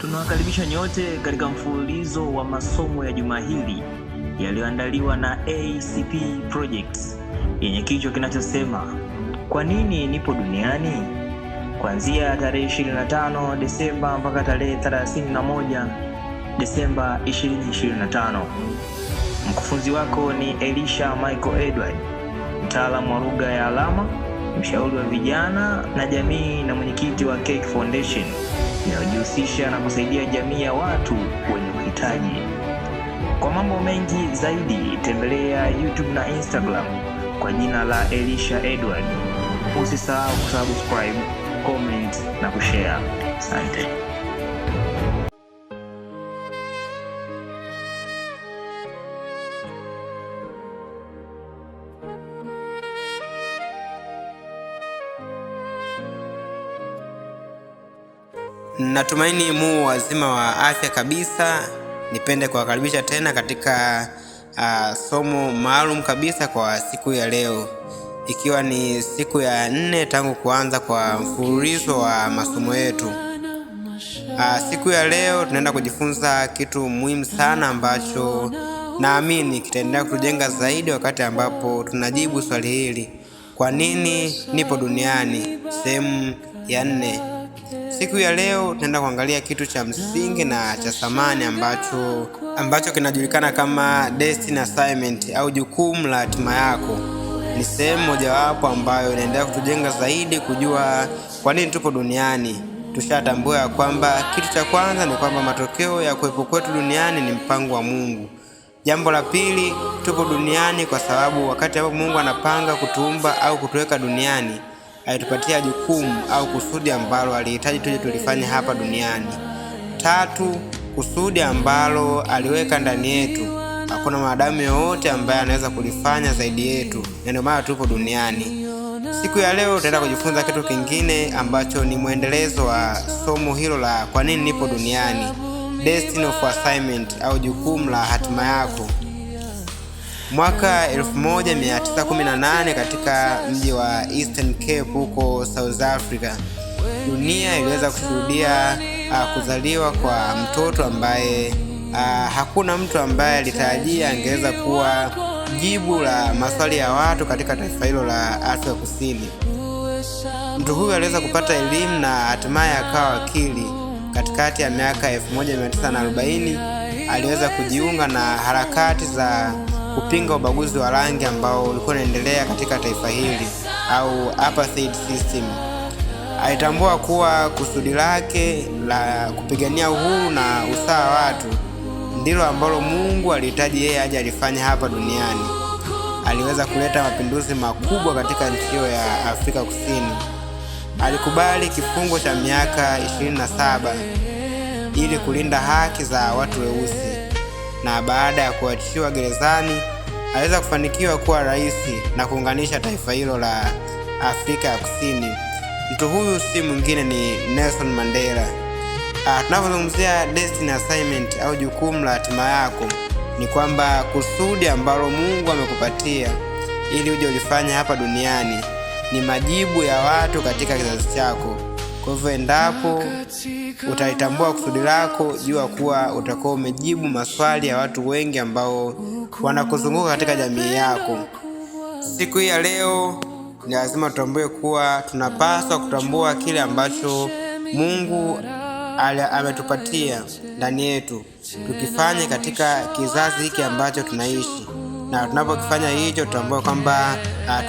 Tunawakaribisha nyote katika mfululizo wa masomo ya juma hili yaliyoandaliwa na ACP Projects yenye kichwa kinachosema kwa nini nipo duniani, kuanzia tarehe 25 Desemba mpaka tarehe 31 Desemba 2025. Mkufunzi wako ni Elisha Michael Edward, mtaalamu wa lugha ya alama, mshauri wa vijana na jamii na mwenyekiti wa Cake Foundation inayojihusisha na kusaidia jamii ya watu wenye uhitaji. Kwa mambo mengi zaidi tembelea YouTube na Instagram kwa jina la Elisha Edward. Usisahau kusubscribe, comment na kushare. Asante. Natumaini mu wazima wa afya kabisa. Nipende kuwakaribisha tena katika somo maalum kabisa kwa siku ya leo, ikiwa ni siku ya 4 tangu kuanza kwa mfululizo wa masomo yetu. Siku ya leo tunaenda kujifunza kitu muhimu sana ambacho naamini kitaendelea kutujenga zaidi wakati ambapo tunajibu swali hili, kwa nini nipo duniani, sehemu ya 4. Siku ya leo tunaenda kuangalia kitu cha msingi na cha thamani ambacho kinajulikana kama destiny assignment au jukumu la hatima yako. Ni sehemu mojawapo ambayo inaendelea kutujenga zaidi kujua kwa nini tupo duniani. Tushatambua ya kwamba kitu cha kwanza ni kwamba matokeo ya kuwepo kwetu duniani ni mpango wa Mungu. Jambo la pili, tupo duniani kwa sababu wakati ambapo Mungu anapanga kutuumba au kutuweka duniani, alitupatia jukumu au kusudi ambalo alihitaji tuje tulifanye hapa duniani. Tatu, kusudi ambalo aliweka ndani yetu, hakuna mwanadamu yoyote ambaye anaweza kulifanya zaidi yetu, na ndio maana tupo duniani. Siku ya leo tutaenda kujifunza kitu kingine ambacho ni mwendelezo wa somo hilo la kwa nini nipo duniani, destiny of assignment au jukumu la hatima yako. Mwaka 1918 katika mji wa Eastern Cape huko South Africa, dunia iliweza kushuhudia kuzaliwa kwa mtoto ambaye hakuna mtu ambaye alitarajia angeweza kuwa jibu la maswali ya watu katika taifa hilo la Afrika Kusini. Mtu huyu aliweza kupata elimu na hatimaye akawa wakili. Katikati ya miaka 1940 aliweza kujiunga na harakati za kupinga ubaguzi wa rangi ambao ulikuwa unaendelea katika taifa hili au apartheid system. Alitambua kuwa kusudi lake la kupigania uhuru na usawa wa watu ndilo ambalo Mungu alihitaji yeye aje alifanye hapa duniani. Aliweza kuleta mapinduzi makubwa katika nchi hiyo ya Afrika Kusini. Alikubali kifungo cha miaka 27 ili kulinda haki za watu weusi, na baada ya kuachiwa gerezani aliweza kufanikiwa kuwa rais na kuunganisha taifa hilo la Afrika ya Kusini. Mtu huyu si mwingine ni Nelson Mandela. Tunapozungumzia destiny assignment au jukumu la hatima yako, ni kwamba kusudi ambalo Mungu amekupatia ili uje ulifanye hapa duniani ni majibu ya watu katika kizazi chako. Kwa hivyo endapo utalitambua kusudi lako, jua kuwa utakuwa umejibu maswali ya watu wengi ambao wanakuzunguka katika jamii yako. Siku hii ya leo ni lazima tutambue kuwa tunapaswa kutambua kile ambacho Mungu ametupatia ndani yetu, tukifanye katika kizazi hiki ambacho tunaishi. Na tunapokifanya hicho, tutambue kwamba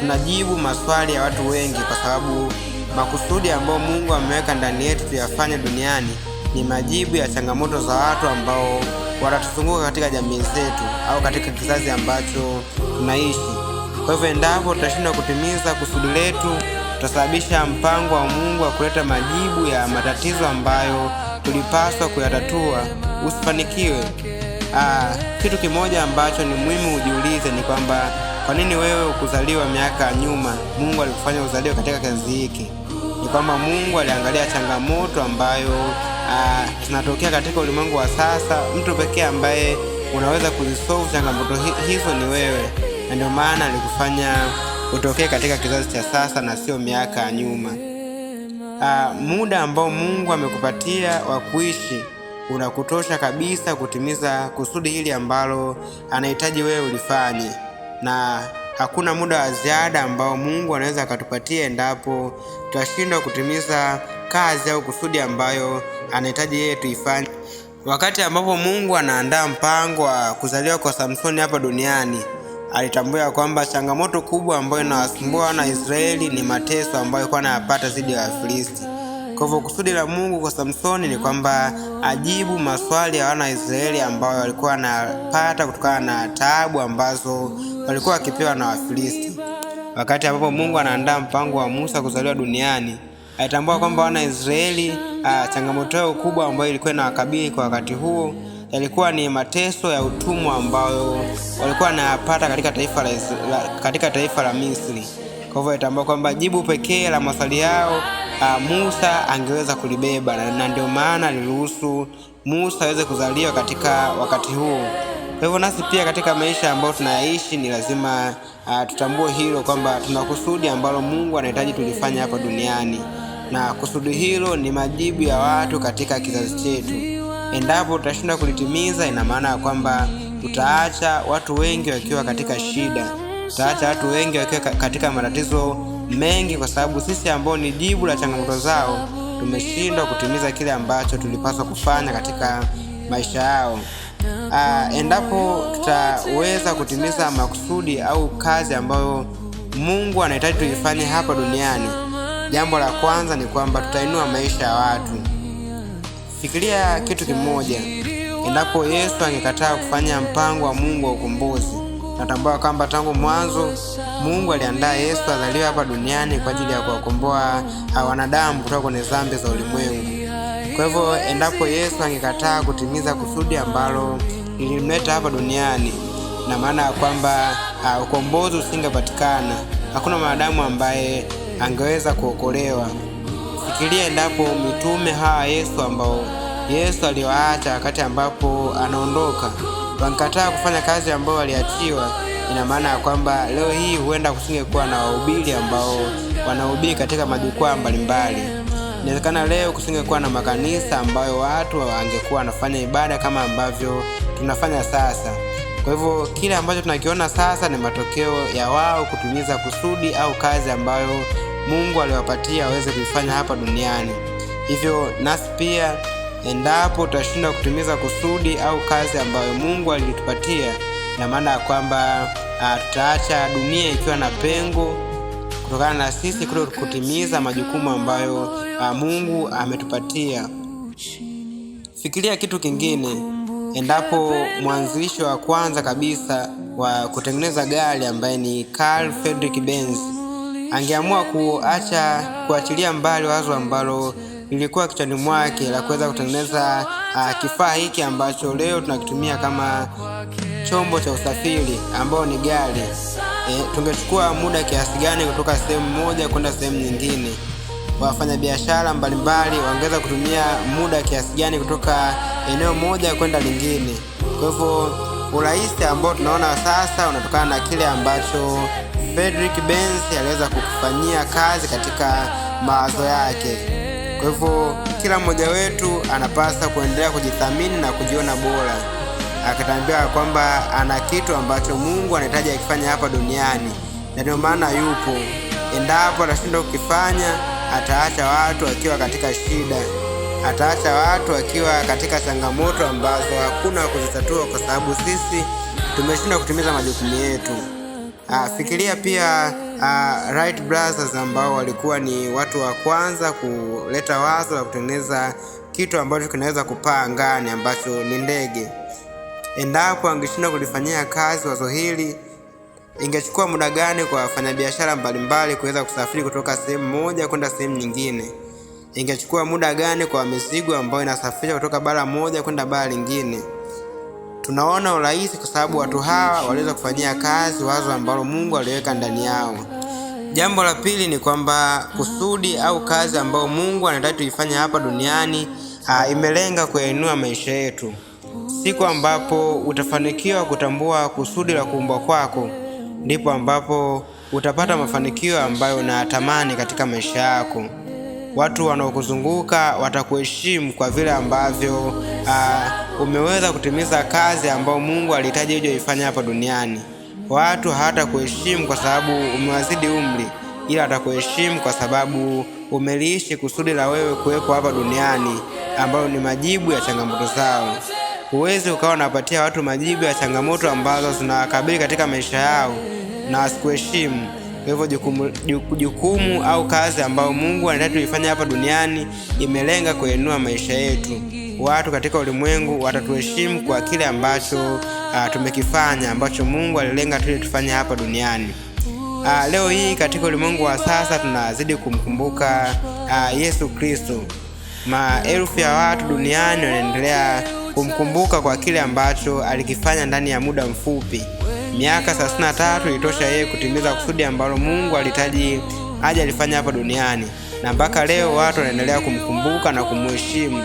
tunajibu maswali ya watu wengi, kwa sababu makusudi ambayo Mungu ameweka ndani yetu tuyafanye duniani ni majibu ya changamoto za watu ambao wanatuzunguka katika jamii zetu au katika kizazi ambacho tunaishi. Kwa hivyo endapo tutashindwa kutimiza kusudi letu, tutasababisha mpango wa Mungu wa kuleta majibu ya matatizo ambayo tulipaswa kuyatatua usifanikiwe. Kitu kimoja ambacho ni muhimu ujiulize ni kwamba kwa nini wewe ukuzaliwa miaka ya nyuma? Mungu alikufanya uzaliwe katika kizazi hiki. Ni kwamba Mungu aliangalia changamoto ambayo zinatokea katika ulimwengu wa sasa. Mtu pekee ambaye unaweza kuzisolve changamoto hizo ni wewe, na ndio maana alikufanya utokee katika kizazi cha sasa na sio miaka ya nyuma. Muda ambao Mungu amekupatia wa kuishi unakutosha kabisa kutimiza kusudi hili ambalo anahitaji wewe ulifanye, na hakuna muda wa ziada ambao Mungu anaweza akatupatia endapo tutashindwa kutimiza kazi au kusudi ambayo anahitaji yeye tuifanye. Wakati ambapo Mungu anaandaa mpango wa kuzaliwa kwa Samsoni hapa duniani, alitambua kwamba changamoto kubwa ambayo inawasumbua wana Israeli ni mateso ambayo alikuwa anayapata dhidi ya Wafilisti. Kwa hivyo kusudi la Mungu kwa Samsoni ni kwamba ajibu maswali ya wana Israeli ambayo walikuwa wanapata kutokana na taabu ambazo walikuwa wakipewa na Wafilisti. Wakati ambapo Mungu anaandaa mpango wa Musa kuzaliwa duniani, alitambua kwamba wana Israeli changamoto yao kubwa ambayo ilikuwa inawakabili kwa wakati huo yalikuwa ni mateso ya utumwa ambayo walikuwa wanayapata katika taifa la Misri. Kwa hivyo alitambua kwamba jibu pekee la maswali yao Musa angeweza kulibeba, na ndio maana aliruhusu Musa aweze kuzaliwa katika wakati huo. Kwa hivyo nasi pia katika maisha ambayo tunayaishi ni lazima tutambue hilo kwamba tuna kusudi ambalo Mungu anahitaji tulifanya hapa duniani, na kusudi hilo ni majibu ya watu katika kizazi chetu. Endapo tutashindwa kulitimiza, ina maana ya kwamba tutaacha watu wengi wakiwa katika shida, tutaacha watu wengi wakiwa katika matatizo mengi, kwa sababu sisi ambao ni jibu la changamoto zao tumeshindwa kutimiza kile ambacho tulipaswa kufanya katika maisha yao. Endapo tutaweza kutimiza makusudi au kazi ambayo Mungu anahitaji tuifanye hapa duniani, jambo la kwanza ni kwamba tutainua maisha ya watu. Fikiria kitu kimoja, endapo Yesu angekataa kufanya mpango wa Mungu wa ukombozi, natambua kwamba tangu mwanzo Mungu aliandaa Yesu azaliwe hapa duniani kwa ajili ya kuwakomboa wanadamu kutoka kwenye dhambi za ulimwengu. Kwa hivyo endapo Yesu angekataa kutimiza kusudi ambalo lilimleta hapa duniani, na maana ya kwamba ukombozi usingepatikana, hakuna mwanadamu ambaye angeweza kuokolewa. Fikiria endapo mitume hawa Yesu ambao Yesu aliwaacha wakati ambapo anaondoka wangekataa kufanya kazi ambayo waliachiwa, ina maana ya kwamba leo hii huenda kusingekuwa na wahubiri ambao wanahubiri katika majukwaa mbalimbali. Inawezekana leo kusingekuwa na makanisa ambayo watu wangekuwa wanafanya ibada kama ambavyo tunafanya sasa. Kwa hivyo kile ambacho tunakiona sasa ni matokeo ya wao kutimiza kusudi au kazi ambayo Mungu aliwapatia waweze kuifanya hapa duniani. Hivyo nasi pia endapo tutashindwa kutimiza kusudi au kazi ambayo Mungu alitupatia, na maana ya kwamba tutaacha dunia ikiwa na pengo kutokana na sisi kuto kutimiza majukumu ambayo Mungu ametupatia. Fikiria kitu kingine, endapo mwanzilishi wa kwanza kabisa wa kutengeneza gari ambaye ni Carl Friedrich Benz angeamua kuachilia mbali wazo ambalo lilikuwa kichwani mwake la kuweza kutengeneza kifaa hiki ambacho leo tunakitumia kama chombo cha usafiri ambao ni gari. Tungechukua muda kiasi gani kutoka sehemu moja kwenda sehemu nyingine? Wafanyabiashara mbalimbali wangeweza kutumia muda kiasi gani kutoka eneo moja kwenda lingine? Kwa hivyo urahisi ambao tunaona sasa unatokana na kile ambacho Friedrich Benz aliweza kukifanyia kazi katika mawazo yake. Kwa hivyo kila mmoja wetu anapaswa kuendelea kujithamini na kujiona bora, akatambua kwamba ana kitu ambacho Mungu anahitaji akifanya hapa duniani, na ndio maana yupo. Endapo atashindwa kukifanya, ataacha watu wakiwa katika shida, ataacha watu wakiwa katika changamoto ambazo hakuna kuzitatua, kwa sababu sisi tumeshindwa kutimiza majukumu yetu. Fikiria pia Wright Brothers ambao walikuwa ni watu wa kwanza kuleta wazo la kutengeneza kitu ambacho kinaweza kupaa angani ambacho ni ndege. Endapo angeshindwa kulifanyia kazi wazo hili, ingechukua muda gani kwa wafanyabiashara mbalimbali kuweza kusafiri kutoka sehemu moja kwenda sehemu nyingine? Ingechukua muda gani kwa mizigo ambayo inasafirishwa kutoka bara moja kwenda bara lingine? Tunaona urahisi kwa sababu watu hawa waliweza kufanyia kazi wazo ambalo Mungu aliweka ndani yao. Jambo la pili ni kwamba kusudi au kazi ambayo Mungu anataka tuifanye hapa duniani imelenga kuyainua maisha yetu. Siku ambapo utafanikiwa kutambua kusudi la kuumbwa kwako, ndipo ambapo utapata mafanikio ambayo unayatamani katika maisha yako. Watu wanaokuzunguka watakuheshimu kwa vile ambavyo umeweza kutimiza kazi ambayo Mungu alihitaji uje uifanye hapa duniani. Watu hawatakuheshimu kwa sababu umewazidi umri, ila watakuheshimu kwa sababu umeliishi kusudi la wewe kuwepo hapa duniani, ambayo ni majibu ya changamoto zao. Huwezi ukawa unapatia watu majibu ya changamoto ambazo zinawakabili katika maisha yao na wasikuheshimu. Kwa hivyo jukumu au kazi ambayo Mungu anataka tuifanye hapa duniani imelenga kuinua maisha yetu. Watu katika ulimwengu watatuheshimu kwa kile ambacho tumekifanya ambacho Mungu alilenga tuje tufanye hapa duniani. Leo hii katika ulimwengu wa sasa tunazidi kumkumbuka Yesu Kristo. Maelfu ya watu duniani wanaendelea kumkumbuka kwa kile ambacho alikifanya ndani ya muda mfupi. Miaka 33 ilitosha yeye kutimiza kusudi ambalo Mungu alihitaji aje alifanya hapa duniani, na mpaka leo watu wanaendelea kumkumbuka na kumheshimu.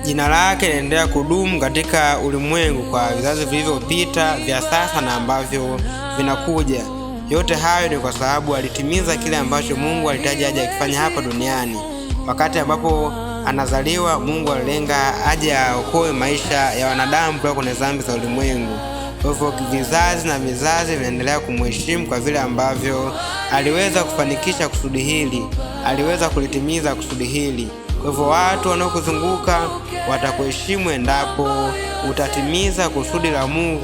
Jina lake linaendelea kudumu katika ulimwengu kwa vizazi vilivyopita, vya sasa na ambavyo vinakuja. Yote hayo ni kwa sababu alitimiza kile ambacho Mungu alihitaji aje akifanya hapa duniani. Wakati ambapo anazaliwa, Mungu alilenga aje aokoe maisha ya wanadamu kutoka kwenye dhambi za ulimwengu. Kwa hivyo vizazi na vizazi vinaendelea kumheshimu kwa vile ambavyo aliweza kufanikisha kusudi hili, aliweza kulitimiza kusudi hili. Kwa hivyo watu wanaokuzunguka watakuheshimu endapo utatimiza kusudi la Mungu.